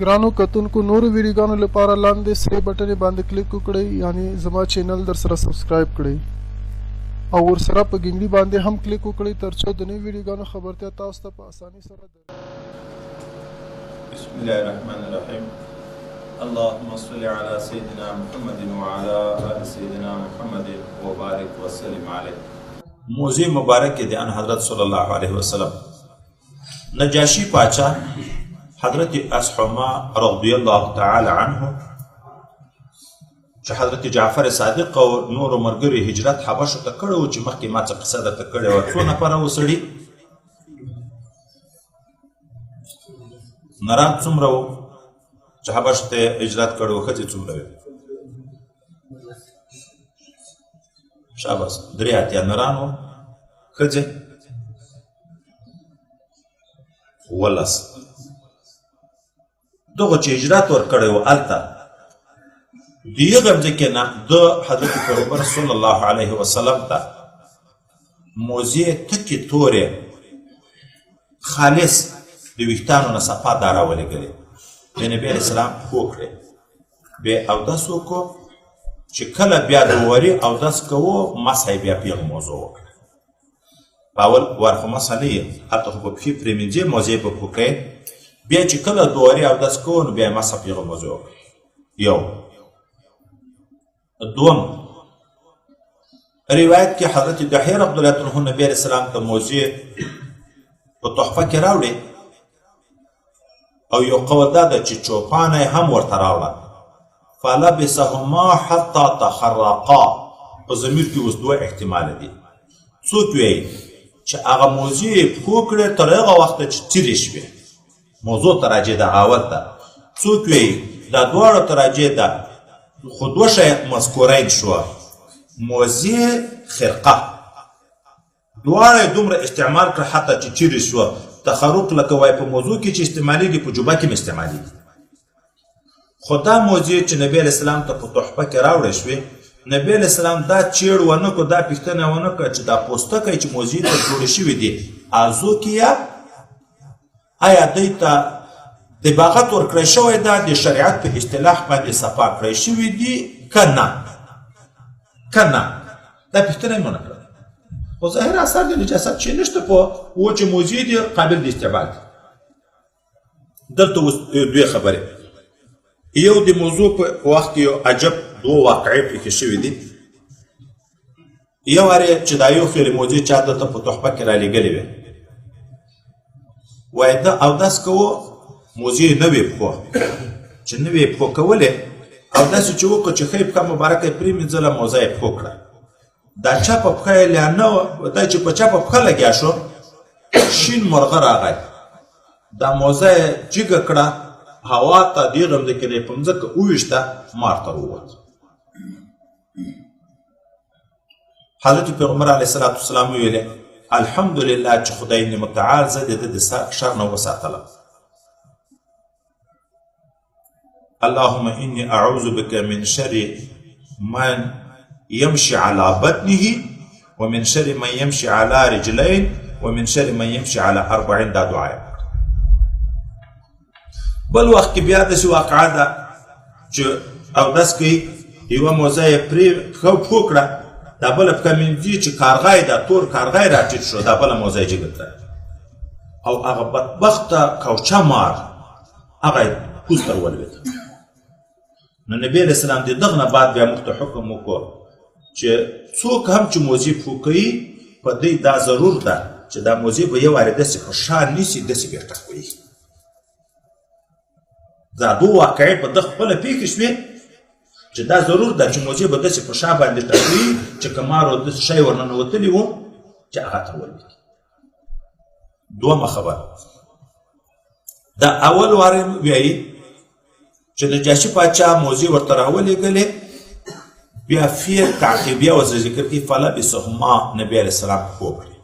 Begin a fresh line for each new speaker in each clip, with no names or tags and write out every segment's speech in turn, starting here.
ګرانو کتونکو نورو ویډیوګانو لپاره لاندې سرې بټنې باندې کلیک وکړئ، یعنی زما چینل در سره سبسکرایب کړئ او ورسره په ګنګړي باندې هم کلیک وکړئ ترڅو د نوي ویډیوګانو خبرتیا تاسو ته په اسانۍ سره در
بسم الله الرحمن الرحیم. اللهم صل على سيدنا محمد وعلى آل سيدنا محمد وبارك وسلم عليه. موضوع مبارک دی ان حضرت صلی الله علیه وسلم نجاشی پاچا حضرت اصحما رضی الله تعالی عنه چې حضرت جعفر صادق او نورو ملګرو هجرت حبشو ته کړی و، چې مخکې ما څه قصه درته کړې وه. څو نفره و سړي؟ نران څومره و چې حبش ته هجرت کړی و؟ ښځې څومره وې؟ شاباس، 83 نران و، ښځې 17. دغه چې هجرت ورکړی و هلته د هغه مځکې نه د حضرت پیغمبر صلی الله علیه وسلم ته موزې تکې تورې خالص د ویښتانو نه صفا دا راولېږلې. د نبي علیه السلام پښو کړې، بیا اودس وکړو، چې کله بیا د وري اودس کوو مسح یې بیا پې موضوع وکړه. په اول وار خو مسح نه یې، هلته خو په پښې پرېمنځې موضع په پښو کوې، بیا چې کله دواري اودس کوو نو بیا یې مسح پې موضوع وکړه. یو دوم روایت کې حضرت دحیه رضی الله عنه نبی علیه السلام ته موضع په تحفه کې راوړې، او یو قول دا ده چې چوپانه یې هم ورته راوړه، فلبسهما حتی تخرقا. په ضمیر کې اوس دوه احتماله دي. څوک وایي چې هغه موضوع یې پښو کړې تر هغه وخته چې تیرې شوې، موضوع ته راجع ده اول ته. څوک وایي دا دواړو ته راجع ده، خو دوه شی مذکورین شوه، موضع خرقه دواړه یې دومره استعمال کړه حتی چې چیرې شوه. تخرق لکه وایي په موضوع کې چې استعمالیږي په جوبه کې هم استعمالیږي. خو دا موضوع چې نبی علیه السلام ته په تحفه کې راوړی شوې، نبی علیه السلام دا چیړ ونه کړو، دا پوښتنه ونه کړه چې دا پوستکی چې موضوع ته جوړې شوي دي ازو کې یا آیا دی ته دباغت ورکړی شوی ده، د شریعت په اصطلاح باندې صفا کړی شوي دي که نه، که نه، دا پوښتنه یې ونه کړه. خو ظاهر اثر د نجاست چې نشته په و چې موضوع دي قابل د استعمال دي. دلته اوس دوې خبرې، یو د موضوع په وخت کې یو عجب دوه واقعې پېښې شوې دي. یو وارې چې دا یو خېلې موضوع چا دلته په تحفه کې رالیږلې وې، وایي ده اودس کوو، موضوع یې نه وې پښو، چې نه وې پښو کولې اودس یې چې وکړو چې ښه یې پښه مبارکه یې پرېمینځله، موضوع یې پښو کړه، دا چپه پښه یې لا نه وه، دا چې په چپه پښه لګیا شو شین مرغه راغی، دا موزه یې جګه کړه هوا ته، دې غمځکې نه یې په مځکه وویشته، مار ته ووت. حضرت پیغمبر علیه الصلاة والسلام وویلې الحمدلله چې خدای متعال زه د ده د شر نه وساتلم. اللهم إني أعوذ بك من شر من يمشي على بطنه ومن شر من يمشي على رجلين ومن شر من يمشي على أربعين. دا دعا یې وکړه. بل وخت کې بیا داسې واقعه ده چې اودس کوي، یوه موزه یې پرې پښه پښو کړه، دا بله پښه مینځي چې کارغه یې دا تور کارغه یې راټیټ شو، دا بله موزه یې جګه کړه، او هغه بدبخته کوچه مار هغه یې کوز ته ولوېد. نو نبی علیه السلام د دغه نه بعد بیا موږ ته حکم وکړو چې څوک هم چې موزې پښو کوي په دوی دا ضرور ده چې دا موزې به یو وارې داسې په شا نیسي، داسې بیا ټکوي. دا دوه واقعې په ده خپله پېښې شوې چې دا ضرور ده چې موزې به داسې په شا باندې ټکوي چې که مار او داسې شی ورننوتلي وو چې هغه ته ولوېږي. دومه خبره دا اول وار ویایي چې نجاشي پاچا موزې ورته راولېږلې، بیا فی تعقیبیه ورسره ذکر کوي فلبسهما نبی علیه السلام پښو کړې.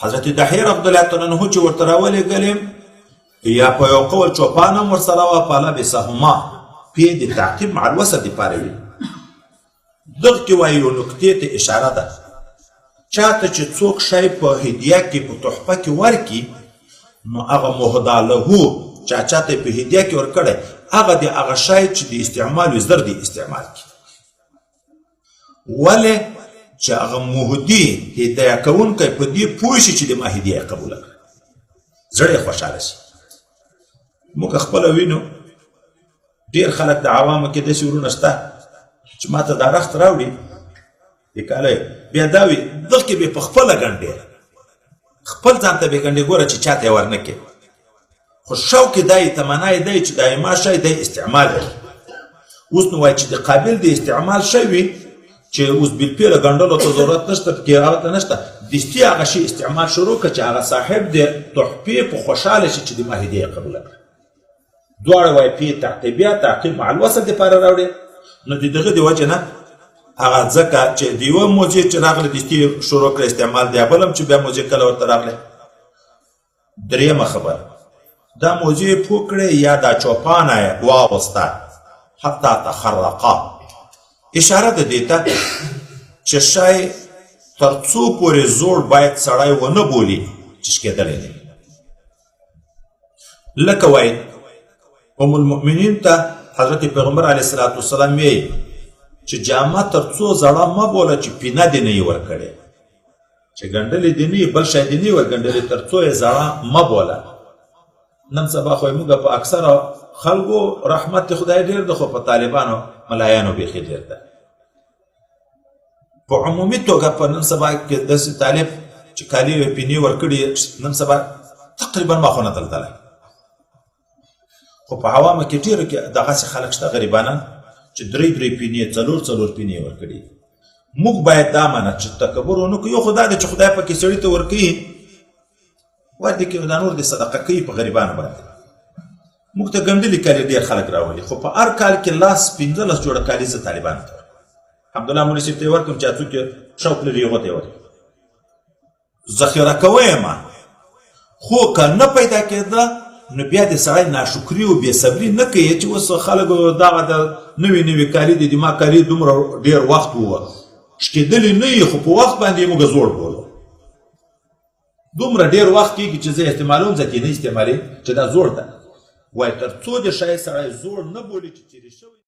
حضرت دحیه رضی الله تعالی عنه چې ورته راولېږلې یا په یو قول چوپان هم ورسره وه، فلبسهما پې د تعقیب مع الوسط دپاره وي. دغه کې وایي یو نکتې ته اشاره ده، چاته چې څوک شی په هدیه کې په تحفه کې ورکي نو هغه مهدا له چا چاته په هدیه کې ورکړی، هغه د هغه شی چې د استعمال وي زر دې استعمال کړي. ولې چې هغه مهدي هدایه کوونکی په دې پوه شي چې د ما هدیه یې قبوله کړه، زړه یې خوشحاله شي. موږ خپله وینو ډېر خلک د عوامو کې داسې ورونه شته چې ما ته دا رخت راوړي د کاله، بیا دا وي دغه به په خپله ګنډې، خپل ځان ته به ګنډې، ګوره چې چاته یې ورنه کړې. خو شوق یې دا یې تمنا یې دی چې دا یې ما شی دی استعمال کړي. اوس نو وایي چې د قابل د استعمال شی وي چې اوس بالفعله ګنډلو ته ضرورت نشته، پکې هغه ته نشته، دستي هغه شی استعمال شروع کړه چې هغه صاحب د تحفې په خوشحاله شي چې د ما هدیه یې قبوله کړه. دواړه وایي پې تعقیبیه تعقیب مع الوصل دپاره راوړې. نو د دغه د وجې نه هغه ځکه چې د یوه موضع چې راغله دستي شروع کړه استعمال، دی بل هم چې بیا موضع کله ورته راغله. درېیمه خبره، دا موضع یې پوه کړې یا دا چوپانه یې واغوسته حتی تخرقا، اشاره د دې ته چې شی تر څو پورې زوړ باید سړی ونه بولي چې شکېدلی دی. لکه وایي ام المؤمنین ته حضرت پیغمبر علیه الصلاة والسلام ویي چې جامه تر څو زړه مه بوله چې پینه دې نه یې ورکړې، چې ګنډلې دې نه بل شی دې نه ورګنډلې، تر څو یې زړه مه بوله. نن سبا خو موږ په اکثره خلکو رحمت خدای ډېر ده، خو په طالبانو ملایانو بیخي ډېر ده. په عمومي توګه په نن سبا کې داسې طالب چې کالي یې پینې ورکړي نن سبا تقریبا ما خو نه دلدلی، خو په عوامو کې ډېرو کې دغسې خلک شته غریبانان چې درې درې پینې څلور څلور پینې ورکړي. موږ باید دا منه چې تکبر ونه کړو. یو خو دا دی چې خدای پکې سړي ته ورکوي، ور دې کې دا نور دې صدقه کوي په غریبانو باندې. موږ ته ګنډلي کالي ډېر خلک راولي، خو په هر کال کې لاس 15 جوړه کالي زه طالبانو ته ورکوم. الحمدلله مولوي صاحب ته یې ورکړم چې څوک یې شوق لري هغو ته یې ورکړم. ذخیره کوه یې ما، خو که نه پیدا کېده نو بیا دې سړی ناشکري او بې صبري نه کوي چې اوس خلک دغه د نوي نوي کالي دي، د ما کالي دومره ډېر وخت ووه شکېدلي نه یي، خو په وخت باندې یې موږ زوړ بولو. دومره ډېر وخت کېږي چې زه استعمالوم، ځکه نه استعمالوي چې دا زوړ ده. وایي تر څو دې شی سړی زوړ نه بولي چې تېرې شوی.